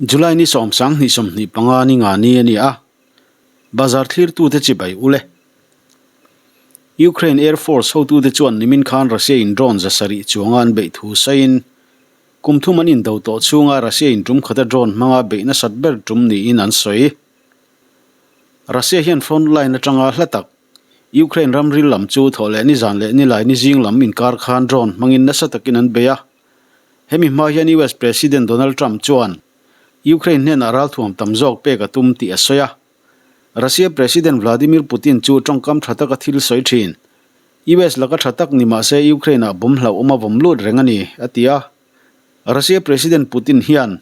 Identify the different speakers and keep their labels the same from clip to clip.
Speaker 1: July ni 2025 ni nga ni a ni a, bazar thlirtute chibai u le. Ukraine Air Force hotute chuan nimin khan Russia in drone 700 chuanga an beih thu sawiin, kum thum an indo tawh chhunga Russia in tum khata drone hmanga beih nasat ber tum niin an sawi. Russia hian front line atanga hla tak Ukraine ramril lam chu thawh leh nizan leh nilai ni zing lam inkar khan drone hmangin nasa takin an bei a. Hemi hma hian US President Donald Trump chuan Ukraine hnenah ralthuam tam zawk pek a tum tih a sawi a. Russia President Vladimir Putin chu tawngkam tha taka thil sawi thin. US laka tha tak ni mahse Ukraine-ah bomb hlauhawm a vawm lut reng a ni, a ti a. Russia President Putin hian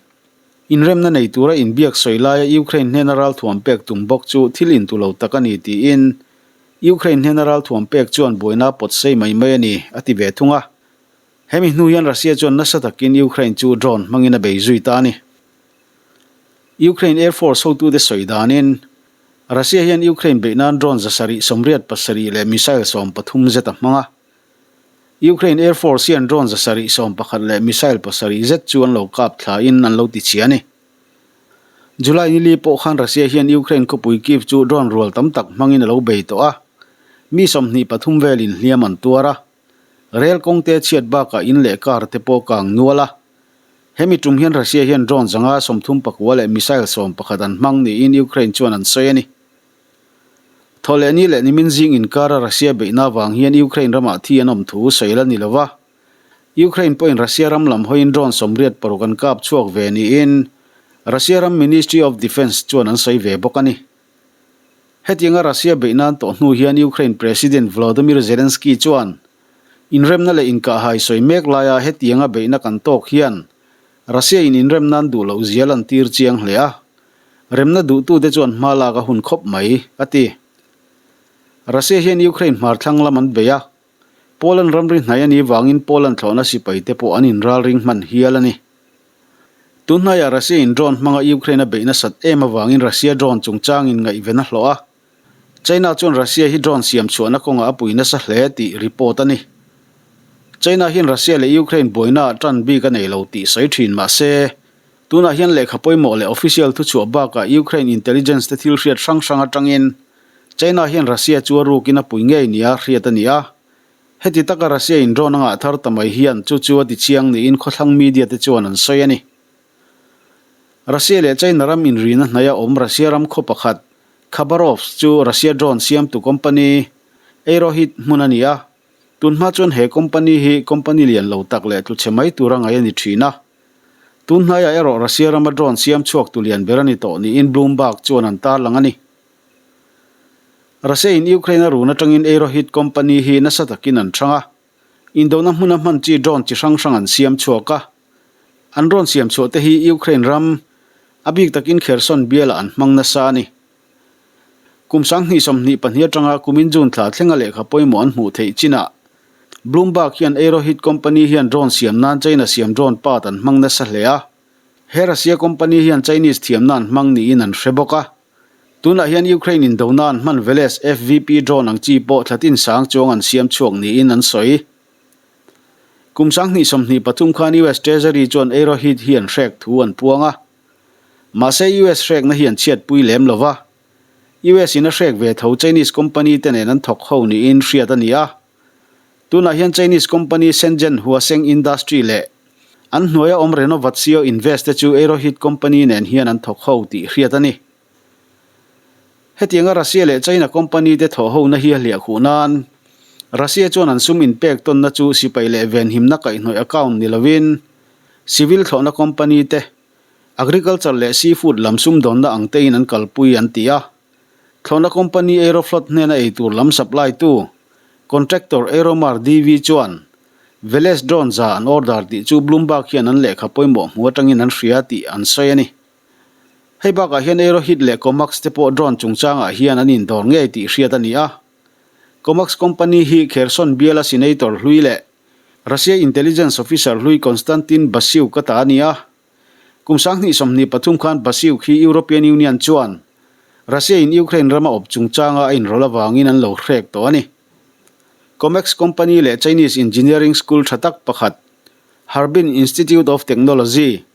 Speaker 1: inremna nei tura inbiak sawi laia Ukraine hnena ralthuam pek tum bawk chu thil intu lo tak a ni tiin Ukraine hnena ralthuam pek chuan buaina a pawt sei mai mai a ni, a ti ve thung a. Hemi hnu hian Russia chuan nasa takin Ukraine chu drone hmangin a bei zui ta a ni. Ukraine Air Force hotute sawi danin, Russia hian Ukraine beih nan drone 787 leh missile 13 zet a hmang a. Ukraine Air Force hian drone 711 leh missile 7 zet chu an lo kap thlain an lo ti chhia a ni. July ni li pawh khan Russia hian Ukraine khawpui Kyiv chu drone rual tam tak hmangin a lo bei tawh a, mi 23 velin hliam an tuar a. Rel kawngte chhiat bakah in leh car te pawh kang nual a. Hemi tum hian Russia hian drone 139 leh missile 11 an hmang niin Ukraine chuan an sawi a ni. Thawhlehni leh nimin zing inkara Russia beihna avang hian Ukraine ramah thi an awm thu sawi la ni lo va. Ukraine pawhin Russia ram lam hawiin drone 86 an kap chhuak ve niin Russia ram Ministry of Defence chuan an sawi ve bawk a ni. Hetianga Russia beih nan tawh hnu hian Ukraine President Volodymyr Zelensky chuan, Inremna leh inkahhai sawi mek laia hetianga beihna kan tawk hian Russia in inrem nan duh loh zia lantir chiang hle a, remna duhtute chuan hma lak a hun khawp mai, a ti. Russia hian Ukraine hmarthlang lam an bei a, Poland ramri hnai a nih vangin Poland thlawhna sipaite pawh an inralring hman hial a ni. Tunhnaiah Russia in drone hmanga Ukraine a beih nasat em avangin Russia drone chungchangin ngaihven a hlawh a. China chuan Russia hi drone siam chhuahna kawngah a pui nasa hle tih report a ni. China hian Russia leh Ukraine buainaah tan bik a nei lo tih sawi thin mah se, tunah hian lehkha pawimawh leh official thuchhuah bakah Ukraine intelligence te thil hriat hrang hrang atangin China hian Russia chu a rukin a pui ngei nia hriat a ni a. Heti taka Russia in drone a ngah thar ta mai hian chu chu a ti chiang niin khawthlang media te chuan an sawi a ni. Russia leh China ram inrina hnaia awm Russia ram khaw pakhat Khabarovsk chu Russia drone siamtu company Aerohit hmun a ni a, tunhma chuan he company hi company lian lo tak leh tluchhe mai tura ngaih a ni thin a. Tun hnaiah erawh Russia rama drone siam chhuaktu lian ber a ni tawh niin Bloomberg chuan an tarlang a ni. Russia in Ukraine a run atangin Aerohit company hi nasa takin an hrang a, indona hmuna hman chi drone chi hrang hrang an siam chhuak a. An drone siam chhuah te hi Ukraine ram, a bik takin Kherson bialah an hmang nasa a ni. Kum 2022 atanga kumin June thla thlenga lehkha pawimawh an hmuh theih chinah Bloomberg hian Aerohit company hian drone siam nan China siam drone part an hmang nasa hle a. He Russia company hian Chinese thiamna an hmang niin an hre bawk a. Tunah hian Ukraine indona an hman Veles FVP drone ang chi pawh thlatin sang chuang an siam chhuak niin an sawi. Kum 2023 khan US Treasury chuan Aerohit hi an hrek thu an puang a. Mahse US hrekna hi an chhiatpui lem lo va. US in a hrek ve tho Chinese company te nen an thawk ho niin hriat a ni a. Tunah hian Chinese company Shenzhen Huasheng Industry leh an hnuaia awm Renovatio Invest te chu Aerohit company nen hian an thawk ho tih hriat a ni. Hetianga Russia leh China company te thawh hona hi a hliah khuh nan Russia chuan an sum inpek tawnna chu sipai leh venhimna kaihhnawih account ni lovin civil thlawhna company te, agriculture leh seafood lam sumdawnna ang tein an kalpui an ti a. Thlawhna company Aeroflot hnena eitur lam supply tu contractor Aeromar DV chuan Veles drone za an order tih chu Bloomberg hian an lehkha pawimawh hmu atangin an hria tih an sawi a ni. Hei bakah hian Aerohit leh Comax te pawh drone chungchangah hian an indawr ngei tih hriat a ni a. Comax company hi Kherson biala senator hlui leh Russia intelligence officer hlui Konstantin Basiuk a ta a ni a. Kum 2023 khan Basiuk hi European Union chuan Russia in Ukraine rama awp chungchanga a inrawlh avangin an lo hrek tawh a ni. Comex company leh Chinese engineering school tha tak pakhat, Harbin Institute of Technology,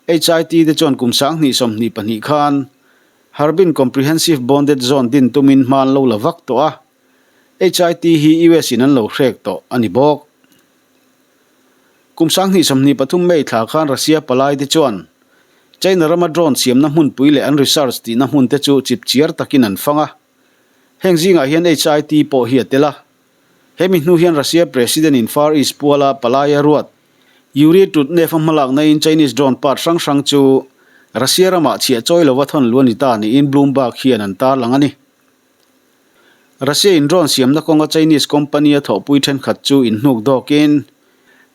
Speaker 1: HIT te chuan kum 2022 khan Harbin Comprehensive Bonded Zone din tumin hma an lo la vak tawh a, HIT hi US in an lo hrek tawh a ni bawk. Kum 2023 May thla khan Russia palai te chuan China rama drone siamna hmunpui leh an research tihna hmun te chu chipchiar takin an fang a. Heng zingah hian HIT pawh hi a tel a. Hemi hnu hian Russia President in Far East puala palai a ruat. Yuri Trutnev a hmalakna in Chinese drone part hrang hrang chu Russia ramah chhiah chawi lova thawn lu a ni ta niin Bloomberg hian an tarlang a ni. Russia in drone siamna kawnga Chinese company a thawhpui thenkhat chu inhnuk dawkin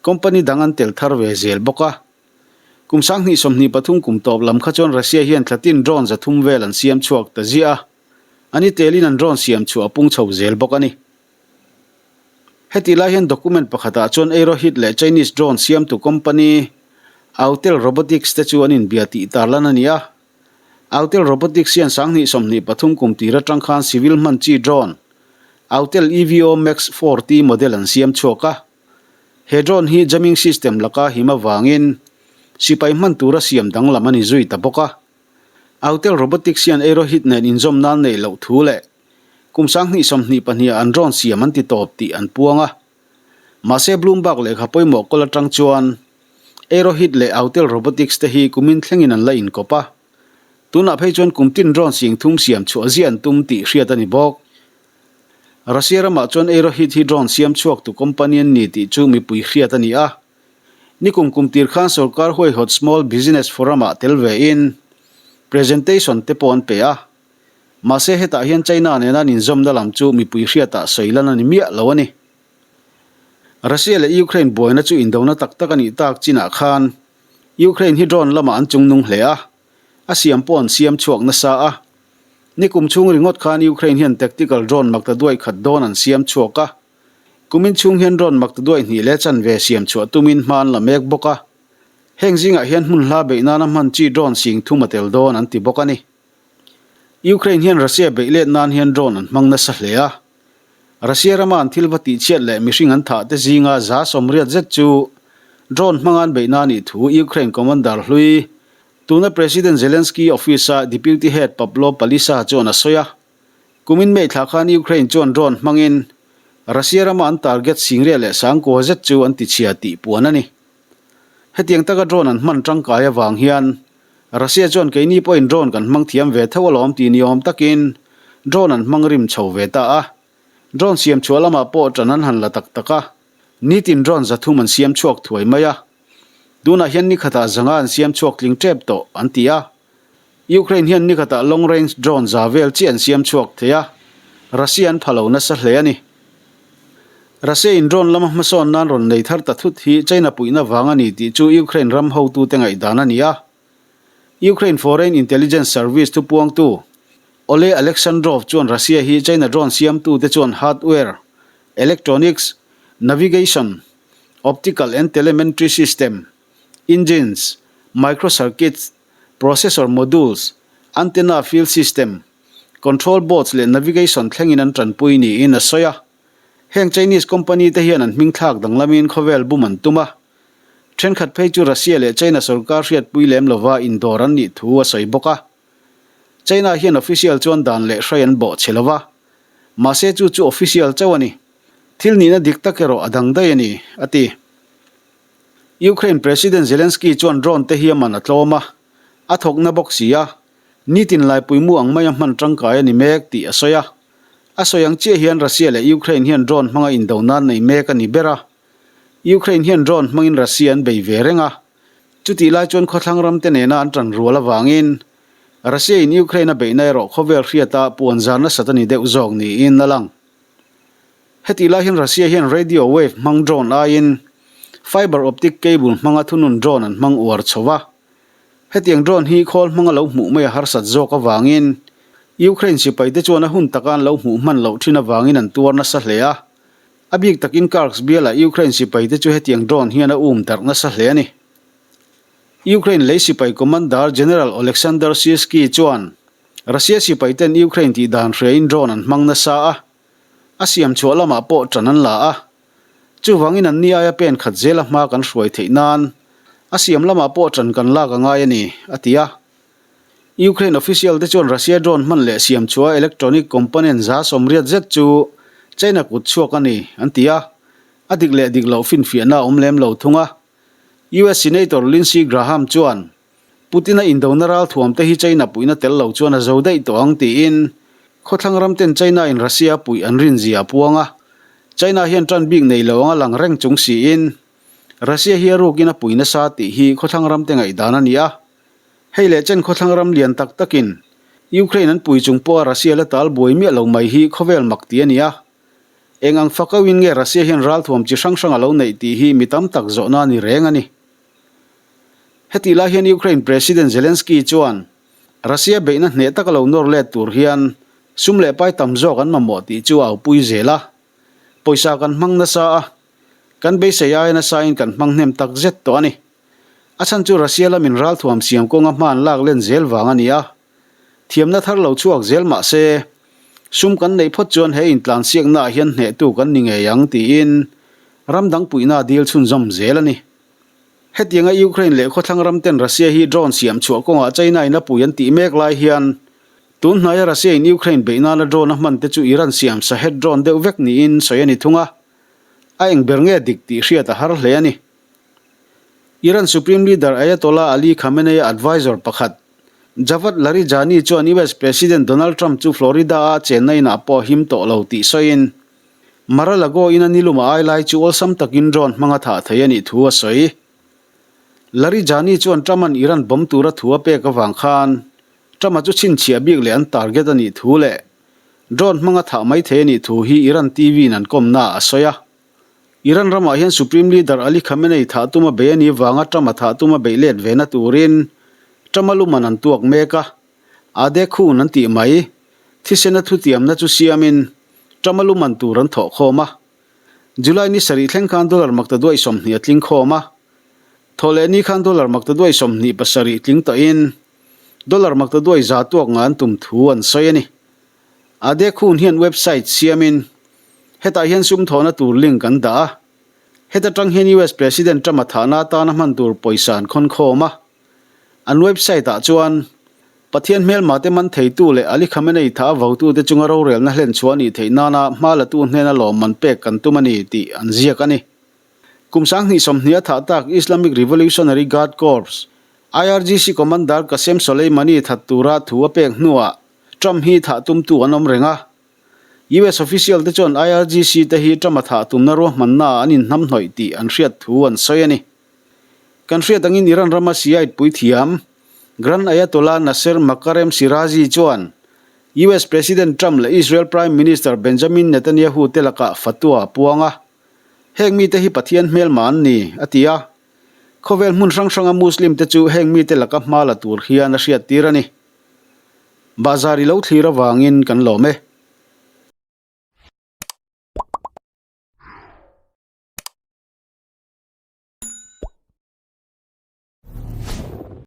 Speaker 1: company dang an tel thar ve zel bawk a. Kum 2023 kum tawp lam kha chuan Russia hian thlatin drone 300 vel an siam chhuak ta ziah a. A ni telin an drone siam chhuah a pung chho zel bawk a ni. Hetih lai hian document pakhatah chuan Aerohit leh Chinese drone siamtu company Autel Robotics te chu an inbia tih tarlan a ni a. Autel Robotics hian 2023 kum tir atang khan civil hman chi drone Autel EVO Max 4T model an siam chhuak a. He drone hi jamming system laka him avangin sipai hman tura siam danglam a ni zui ta bawk a. Autel Robotics hian Aerohit nen inzawm nan neih loh thu leh kum 2022 ah an drone siam an ti tawp tih an puang a. Mahse Bloomberg lehkha pawimawh kawl atang chuan Aerohit leh Autel Robotics te hi kumin thlengin an la inkawp a. Tunah phei chuan kum tin drone sing thum siam chhuah ziah an tum tih hriat a ni bawk. Russia ramah chuan Aerohit hi drone siam chhuaktu company an ni tih chu mipui hriat a ni a. Nikum kum tir khan sorkar huaihawt Small Business Forum-ah tel vein presentation te pawh an pe a. Mahse hetah hian China nena an inzawmna lam chu mipui hriatah sawi lan a ni miah lo a ni. Russia leh Ukraine buaina chu indona tak tak a nih tak chinah khan Ukraine hi drone lamah an chungnung hle a, a siam pawh an siam chhuak nasa a. Nikum chhung ringawt khan Ukraine hian tactical drone makta duai khat dawn an siam chhuak a. Kumin chhung hian drone makta duai hnih leh chanve siam chhuah tumin hma an la mek bawk a. Heng zingah hian hmun hla beih nana hman chi drone sing thum a tel dawn an ti bawk a ni. Ukraine hian Russia beih let nan hian drone an hmang nasa hle a. Russia rama an thil va tihchhiat leh mihring an thah te zinga 180 zet chu drone hmanga an beih na nih thu Ukraine commander hlui, tuna President Zelensky office-a deputy head Pavlo Palisa chuan a sawi a. Kumin May thla khan Ukraine chuan drone hmangin Russia rama an target singriah leh sangkua zet chu an tichhia tih puan a ni. Hetiang taka drone an hman tangkai avang hian Russia chuan keini pawhin drone kan hmang thiam ve tho alawm tih ni awm takin drone an hmang rim chho ve ta a. Drone siam chhuah lamah pawh ṭan an han la tak tak a, nitin drone 300 an siam chhuak thuai mai a. Tunah hian nikhatah zanga an siam chhuak tling ṭep tawh an ti a. Ukraine hian nikhatah long range drone za vel chiah an siam chhuak thei a, Russia an pha lo nasa hle a ni. Russia in drone lama hmasawn nan rawn nei thar ta thut hi China puihna vang a ni tih chu Ukraine ram hotute ngaihdan a ni a. Ukraine Foreign Intelligence Service thupuangtu Oleh Alexandrov chuan Russia hi China drone siamtute chuan hardware, electronics, navigation, optical and telemetry system, engines, microcircuits, processor modules, antenna field system, control boards leh navigation thlengin an tanpui niin a sawi a. Heng Chinese company te hian an hming thlak danglamin khawvel bum an tum a. Thenkhat phei chu Russia leh China sorkar hriatpui lem lova indawr an nih thu a sawi bawk a. China hian official chuan dan leh hrai an bawh chhe lova. Mahse chu chu official chauh a ni. Thil nihna dik tak erawh a dang daih a ni, a ti. Ukraine President Zelensky chuan drone te hi a man a tlawm a, a thawkna bawk si a, nitin laipui mu ang maia hman tangkai a ni mek tih a sawi a. A sawi ang chiah hian Russia leh Ukraine hian drone hmanga indo nan nei mek a ni ber a. Ukraine hian drone hmangin Russia an bei ve reng a, chutih lai chuan khawthlang ram te nena an tan rual avangin Russia in Ukraine a beihna erawh khawvel hriata puan zar nasat a ni deuh zawk niin a lang. Hetih lai hian Russia hian radio wave hmang drone aiin fiber optic cable hmanga thunun drone an hmang uar chho a. Hetiang drone hi khawl hmanga lo hmuh mai a harsat zawk avangin Ukraine sipaite chuan a hun taka an lo hmuh hman loh thin avangin an tuar nasa hle a. A bik takin Kursk bialah Ukraine sipaite chu hetiang drone hian a um darh nasa hle a ni. Ukraine lei sipai commander General Oleksandr Syrskyi chuan Russia sipaiten Ukraine tih dan hriain drone an hmang nasa a. A siam chhuah lamah pawh ṭan an la a, chuvangin an ni aia pen khat zela hma kan hruai theih nan A siam lamah pawh ṭan kan lak a ngai a ni, a ti a. Ukraine official te chuan Russia drone hman leh siam chhuah electronic component 180 zet chu China kut chhuak a ni, an ti a. A dik leh dik loh finfiahna a awm lem lo thung a. US Senator Lindsey Graham chuan Putin-a indona ralthuam te hi China puihna tel lo chuan a zo daih tawh ang tiin khawthlang ram ten China-in Russia puih an rin zia a puang a. China hian tan bik nei lo anga lang reng chung siin Russia hi a rukin a pui nasa tih hi khawthlang ram te ngaihdan a ni a. Hei leh chen khawthlang ram lian tak takin Ukraine an pui chung pawha Russia la tal buai miah lo mai hi khawvel mak ti a ni a. Eng ang fakauin nge Russia hian ralthuam chi hrang hrang a lo neih tih hi mi tam tak zawhna a ni reng a ni. Hetih lai hian Ukraine President Zelensky chuan Russia beihna hneh taka lo nawr let tur hian sum leh pai tam zawk an mamawh tih chu a aupui zel a. Pawisa kan hmang nasa a, kan beisei aia nasain kan hmang hnem tak zet tawh a ni. A chhan chu Russia lamin ralthuam siam kawnga hma an lak len zel vang a ni a. Thiamna thar lo chhuak zel mah se, sum kan neih phawt chuan he intlansiaknaah hian hnehtu kan ni ngei ang tiin ram dang puihna a dil chhunzawm zel a ni. Hetianga Ukraine leh khawthlang ram ten Russia hi drone siam chhuah kawngah China in a pui an tih mek lai hian tun hnaia Russia in Ukraine beih nana drone a hman te chu Iran siam Shahed drone deuh vek niin sawi a ni thung a, a eng ber nge dik tih hriat a har hle a ni. Iran Supreme Leader Ayatollah Ali Khamenei-a advisor pakhat Javad Larijani chuan US President Donald Trump chu Florida-a a chenna inah pawh a him tawh lo tih sawiin Mar-a-Lago ina nilum a ai lai chu awlsam takin drone hmanga thah thei a nih thu a sawi. Larijani chuan Trump-a'n Iran bomb tura thu a pek avang khan Trump-a chu chhinchhiah bik leh an target a nih thu leh drone hmanga thah mai thei a nih thu hi Iran TV-in an kawmnaah a sawi a. Iran ramah hian Supreme Leader Ali Khamenei thah tuma bei a nih vanga Trump-a thah tuma beih let ve na turin Trump-a luman an tuak mek a. Ade khun an tih mai. Thisena thutiamna chu siamin Trump-a luman tur an thawh khawm a. July ni sarih thleng khan dollar makta duai 20 a tling khawm a. Thawh leh ni khan dollar makta duai 27 tling tawhin dollar makta duai za tuak nga an tum thu an sawi a ni. Ade khun hian website siamin hetah hian sum thawhna tur link an dah a. Heta tang hian US President Trump-a thahna atana hman tur pawisa an khawn khawm a. An website ah chuan Pathian hmelma te man theitu leh Ali Khamenei tha a votute chunga rorelna hlen chhuah a nih theih nana hma latu hnena lawmman pek kan tum a ni tih an ziak a ni. Kum 2020 a thah tak Islamic Revolutionary Guard Corps, IRGC Commander Qasem Soleimani that tura thu a pek hnuah Trump hi thah tumtu an awm reng a. US official te chuan IRGC te hi Trump a thah tumna ruahmannaah an inhnamhnawih tih an hriat thu an sawi a ni. Kan hriat angin Iran rama Shiite puithiam Grand Ayatollah Nasser Makarem Shirazi chuan US President Trump leh Israel Prime Minister Benjamin Netanyahu te lakah fatwa a puang a. Heng mite hi Pathian hmelma an ni, a ti a. Khawvel hmun hrang hranga Muslim te chu heng mite laka hma la tur hian a hriattir a ni. Bahzar i lo thlir avangin kan lawm e.